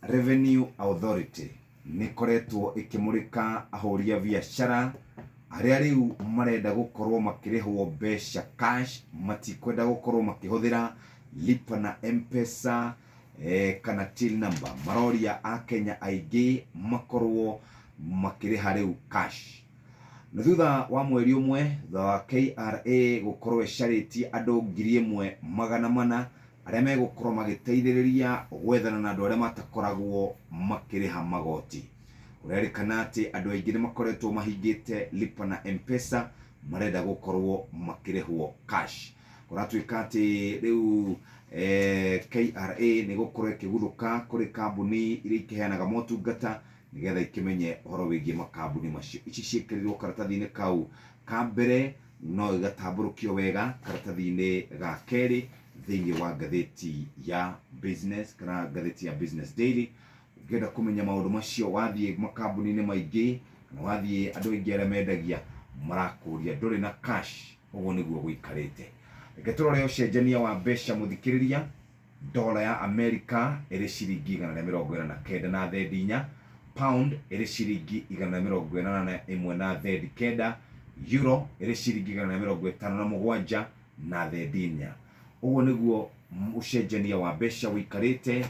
Revenue Authority nĩ ĩkoretwo ĩkĩmũrĩka ahũri a biacara arĩa rĩu marenda gũkorwo makĩrĩhwo mbeca cash, matikwenda gũkorwo makĩhũthĩra lipa na M-Pesa kana till number. Maroria akenya aingĩ makorwo makĩrĩha rĩu cash. Nĩ thutha wa mweri ũmwe thutha wa KRA gũkorwo ĩcarĩtie andũ 1400 arĩa megũkorwo magĩteithĩrĩria gwethana na andũ arĩa matakoragwo makĩrĩha magoti. Kũrerĩkana atĩ andũ aingĩ nĩ makoretwo mahingĩte Lipa na M-Pesa marenda gũkorwo makĩrĩhwo cash. Kũratuĩka atĩ rĩu KRA nĩ ĩgũkorwo ĩkĩguthũka kũrĩ kambuni iria ikĩheanaga motungata nĩgetha ikĩmenye ũhoro wĩgiĩ makambuni macio. Ici ciĩkĩrirwo karatathi-inĩ kau ka mbere no igatambũrũkio wega karatathi-inĩ ga kerĩ thĩinĩ wa ngathĩti ya Business kana ngathĩti ya Business Daily. Ũngĩenda kũmenya maũndũ macio wathiĩ makambuni-inĩ maingĩ kana wathiĩ andũ aingĩ arĩa mendagia marakũria ndũrĩ na cash, ũguo nĩguo gũikarĩte. Reke tũrore ũcenjania wa mbeca mũthikĩrĩria. Dola ya Amerika ĩrĩ ciringi 149 na thendi inya, pound ĩrĩ ciringi 181 na thendi kenda, euro ĩrĩ ciringi 157 na thendi inya. Ũguo nĩguo ũcenjania wa mbeca ũikarĩte.